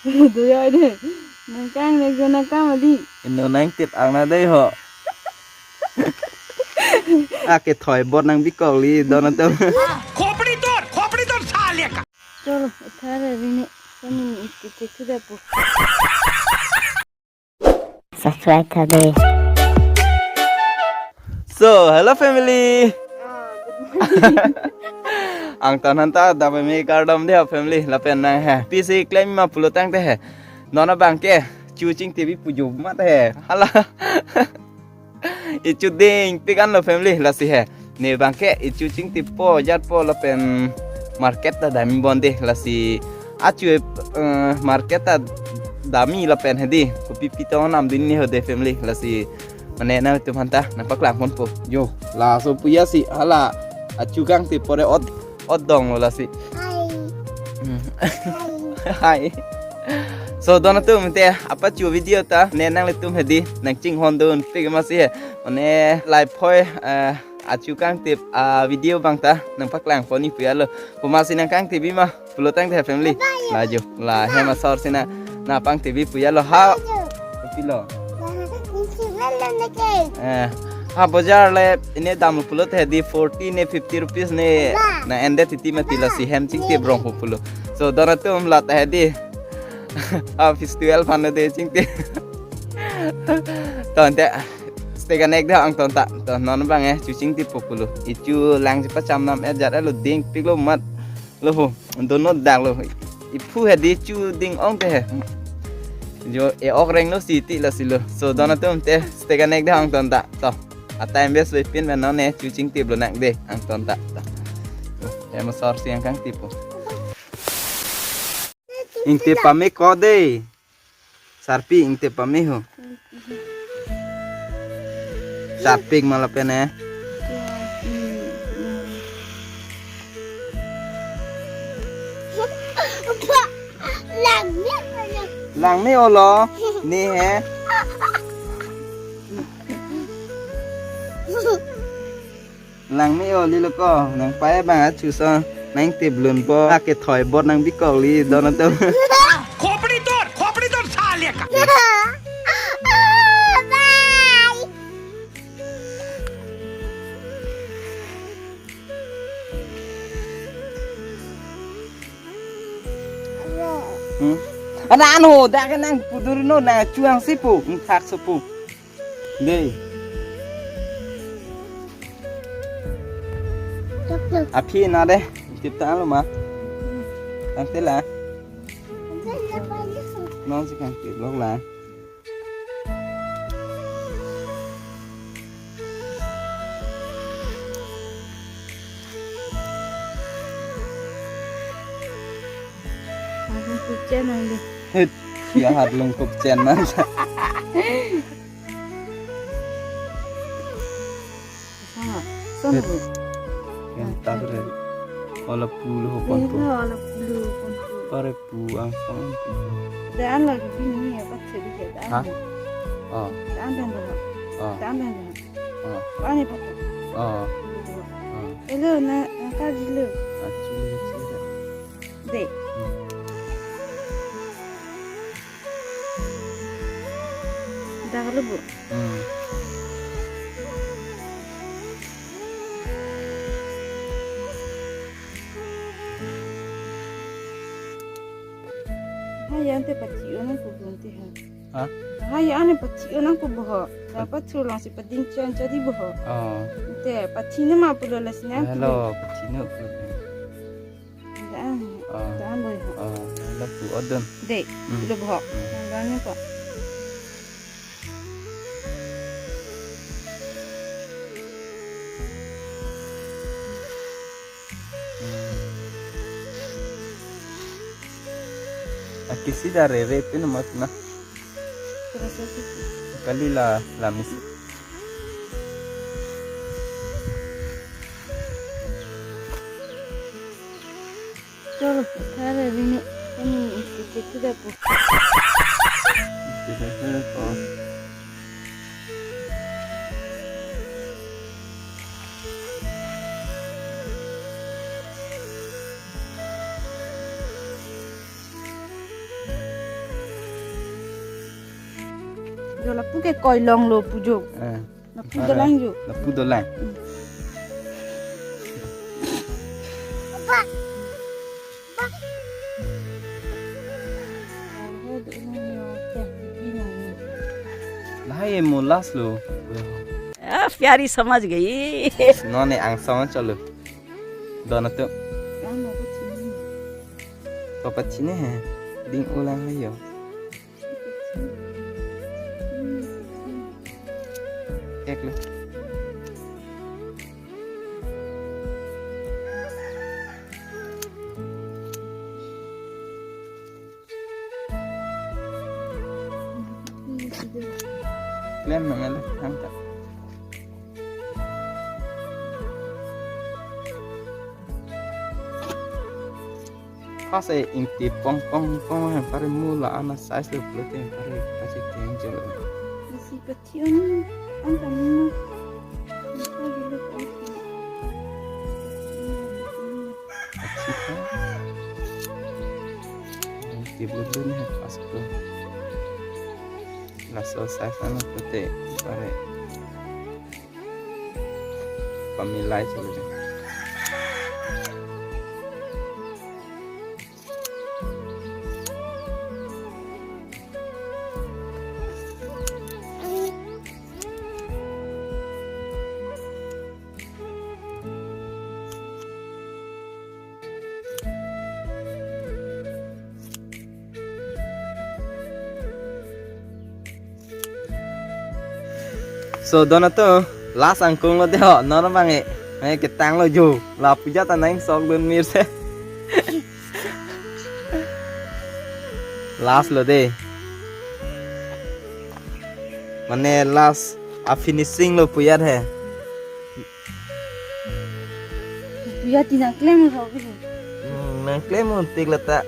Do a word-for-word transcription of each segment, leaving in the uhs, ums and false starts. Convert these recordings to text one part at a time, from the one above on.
Doyo de. Nangkang nek jo nangkang adi. Inut nangtip ang na dei ho. Akethoi bor nangbikok li don atum. खोपड़ी तोड़, खोपड़ी तोड़ साले का। Cholo, uthare rini. Kami ni iti cek sudah po. Subscribe tha de. So, hello family. Ah, good morning. Angtan hanta dam me kardom de family lapen nang he. Pisi klem ma pulo tangte he. Non abang ke chu chingtip pu jumat he. Hala. Ichu dingpik anlo family lasi he. Ne abang ke ichu chingtippo jatpo lapen market ta dam-i bon de lasi achu, eh, market ta dam-i lapen hedi kopi pi tong nam dun ne ho de family lasi mane nangtum hanta nangpaklang ponpo. Yo, laso puya si hala achu kangtip pore ot ot donglo lasi. Hi. Hmm. Hi. Hi. So don atum te apachu video ta ne nanglitum hedi nangchinghon dunpik ma si he. Mane laipoi, eh, achu kangtip a video abang ta nangpaklang pon-i puya lo. Komat si nangkangtip-i ma pulo tangte family. Bye-bye. La jo. La hem asor si na nangpangtip-i puya lo ha. Bye-bye. Pilo. Eh, ha bojar le ine dam pulo te hedi forty ne fifty rupees ne na ende titi mati lasi hem chingtip rong pulo. So don atum la ta hedi. Ah, festival phan de chingtip. Ton te. Stay connect de angton ta. Ton non abang eh chu chingtippo pulo. Ichu lang si pacham nam eh jat lo dingpiklo mat. Lo ho. Dono dak lo. Iphu hedi chu ding-ong te he. Jo e-ok reng lo si ti lasi lo. So don atum te stay connect de angton ta. To. A time waste lo ipin men non ne chu chingtiplo nak de angton ta. To. Hem asor si nangkangtippo. Ingtip pame ko de. Sarpi ingtip pame ho. Sarpi ma lapen eh. Langme olo. Ni he. Langme olo lo ko, nangpai abang achu so, nangtip lun po, akethoi bor nangbikok li, don atum. खोपड़ी तोड़, खोपड़ी तोड़ साले का। Hmm? Adan ho, dak nang pudur no, nang chuang si pu, nang thak so pu. Dei. Aphi na de. Tip ta lo ma. Tangte la. Non si kangtip lok la. Harlung kuchen ang de. Hit. Ya harlung kuchen na. Sama. Sama. Hit. Yang tak re. Ola pulu ho kontu. Ila ola pulu ho kontu. Pare pu angsong. Dan lagi bini apa cerita dan. Ha? Oh. Dan dan dan. Oh. Dan dan dan. Oh. Ani papa. Oh. Oh. Hello, na, na ka jilo. Actually, it's okay. De. Hmm. Dah kalau bu. Hmm. Hai, ante pachi onang kubun ti ha. Ha? Hai, ane pachi onang kuboho. Dapat sulang si pading chan jadi boho. Oh. Te, pachi nama pulo la sinang. Hello, pachi no pulo. Dan. Ah. Dan boy. Ah, lapu odon. De, hmm, lo boho. Hmm. Dan ni ko. Hmm. Akisi da rere pin mat na. Terus lagi. Kali la lamis. Cholo, thare rini, kami isi cek sudah po. Isi cek sudah po. Lapu ke koi longlo pu jo. Eh. Lapu dolang jo. Lapu dolang. Hmm. Lahai mo last lo. Ah, pyari samajh gayi. Non ne angsong chalo. Don atum. Papa chine he. Ding ulang ayo. Ek lo. Klem nang ele, angkat. Pas e ingti pong pong pong, hem pare mula ana size lo pulote hem pare pasi kenjel. Isi pathion ang kamu. Isi pathion. Ingti belum ni pas ko. Laso size ana pulote pare. Pamilai chalo. So, don atum, last angkung lo de ho, non abang e. Eh, ketang lo jo. La puja ta nang sok dun mir se. Last lo de. Mane last a finishing lo puya he. Puya ti nang klem ro ke. Hmm, nang klem un tik lata.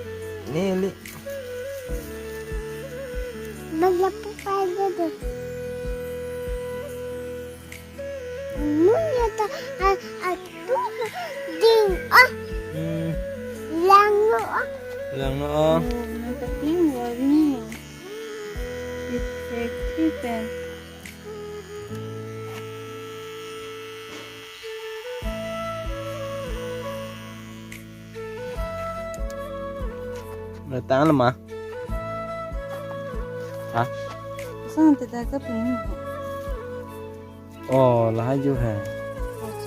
Neli. Bala pa pa de. Munya ta a a tu ding ah. Hmm. Lang no ah. Lang no. Oh, nang ta klem warni. It's effective. Datang lama. Ha? Saan te dak ta pun. Oh, lahai jo he.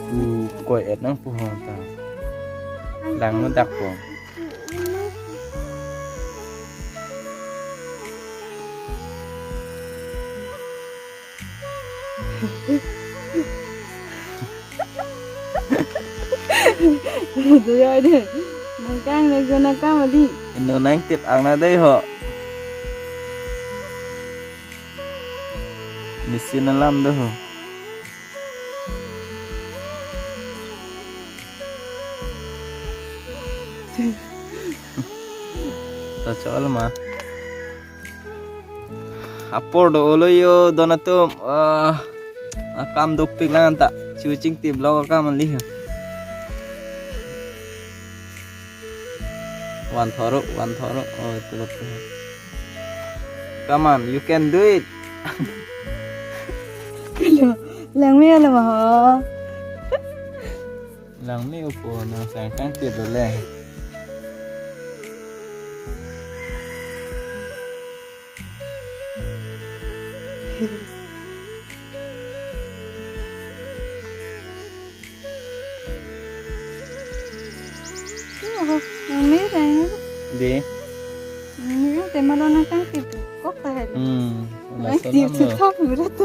Pu koi et nang pu ho ta. Lang no dak po. Doya de. Nang kang ne guna kam di. Indo nang tip ang na dei ho. Machine alam do ho. Ta chol ma. Apor do olo yo don atum, ah, akam dopik lang ta. Chuching ti blog akam ali. One thoro, one thoro. Oh, itu lo. Come on, you can do it. Lang me alam ho. Lang me upo na sang kang ti do le. Oh, ang may rang. Di. Ang may rang, tema lo na kang tipu. Kok ta hai. Hmm. Ang tipu thap mura to.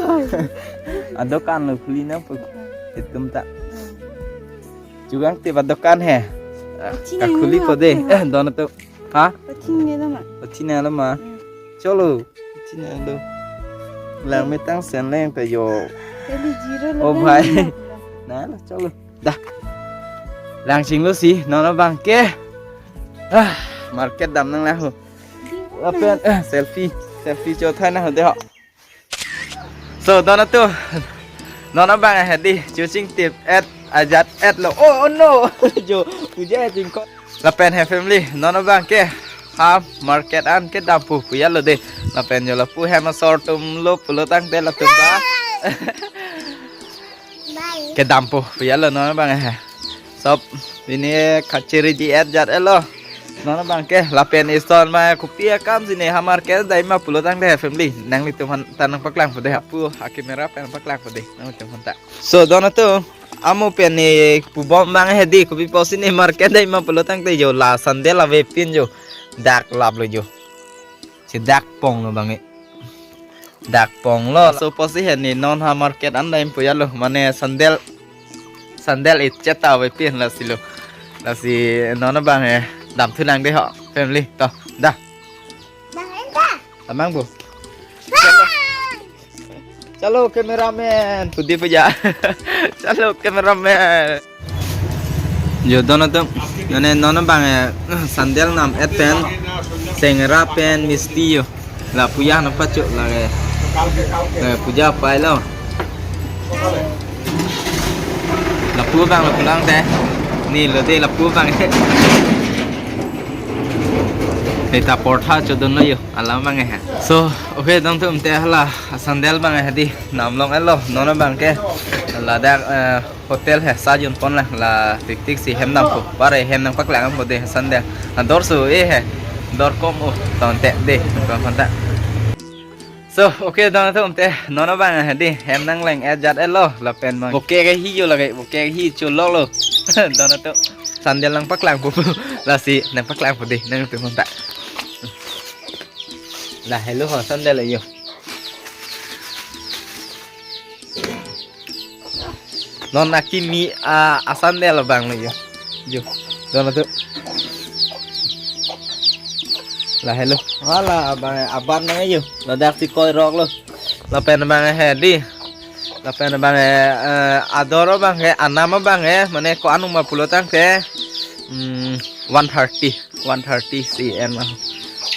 Adokan lo khuli na po. Itum ta. Hmm. Chugang te ba dokan he. Pachini kakhuli na po de. Ako. Eh, don atum. Ha? Pachini na ma. Pachini na ma. Hmm. Cholo. Pachini na do. Lang me tang sen leng ta yo. Kali zero. Oh, lo bhai. Na lo, cholo. Dah. Lang chinglo si, non abang ke. Ah, market dam nang lang ho. Di mana? Lapen, eh, selfie, selfie cho thai na ho de ho. So, don atum. Non abang ahe di, chuching tip et ajat et lo. Oh, oh no. Jo, puja chingkot. Lapen he family, non abang ke. Ha market an kedampo pu ya lo de. Lapen jo lapu hem asor atum lo pulo tangte latum ta kedampo pu ya lo non abang he. Sob pini kachiri di et jat et lo. Non abang ke lapen ison ma kopi akam si ne ha market dai ma pulo tangte he family. Nanglitum aphan ta nangpaklang po de ha pu ha camera pen paklang po de nanglitum aphan ta. So don atum, amo pen ne pubom abang he di, kopi pusi ne market dai ma pulo tangte jo la sandal avepin jo dak lap lo jo. Si dak pong lo abang e. Dak pong lo. So pusi he ne non ha market an dai pu ya lo. Mane sandal, sandal ichet ta avepin lasi lo. Lasi non abang he damthu nang de ho family. To, da. Bang, enta. Tamang bu. Bang. Chalo cameraman, pudi puja. Chalo cameraman. Jo don atum, nane non abang e sandal nam et pen, sengera pen misti jo. La puja na pacho lage. Lage puja pai lo. Lapu abang lapu lang te. Ne lo de lapu abang. Te ta portha chodon lo jo. Alam abang he. So, okay, don atum te hala sandal abang he di namlong et lo non abang ke ladak, eh, hotel he sa jun pon la la tik tik si hem dampo. Pare hem nangpaklang po de sandal. Ador so e he. Dor kom o ton te de ton konta. So, okay, don atum te non abang he di hem nangleng et jat et lo lapen abang. Boke ke hi jo lage, boke ke hi cholok lo. Don atum sandal nangpaklang po. Lasi nangpaklang po de nangtum konta. La helo ho sandal jo. Non akimi a asandal abang lo jo. Jo. Don atum. La helo. Hala abang aban na jo. Ladak si koi rok lo. Lapen abang he di. Lapen abang he, eh, ador abang he, anam abang he, mane ko-an ma pulo tangte, hmm, one thirty, one thirty C M ah.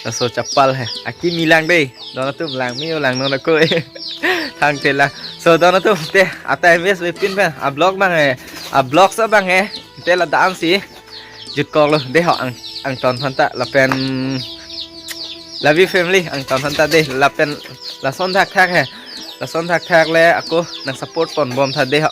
Laso chapal he. Akimi lang de. Don atum lang mi lang non ako. Thang te lang. So don atum te a time waste avepin pen a vlog abang he. A vlog sa abang he. Te la dan si jut kok lo de ho ang, angton aphan ta lapen lavi family angton aphan ta de lapen lason thakthak he. Lason thakthak le ako nang support pon bom tha de ho.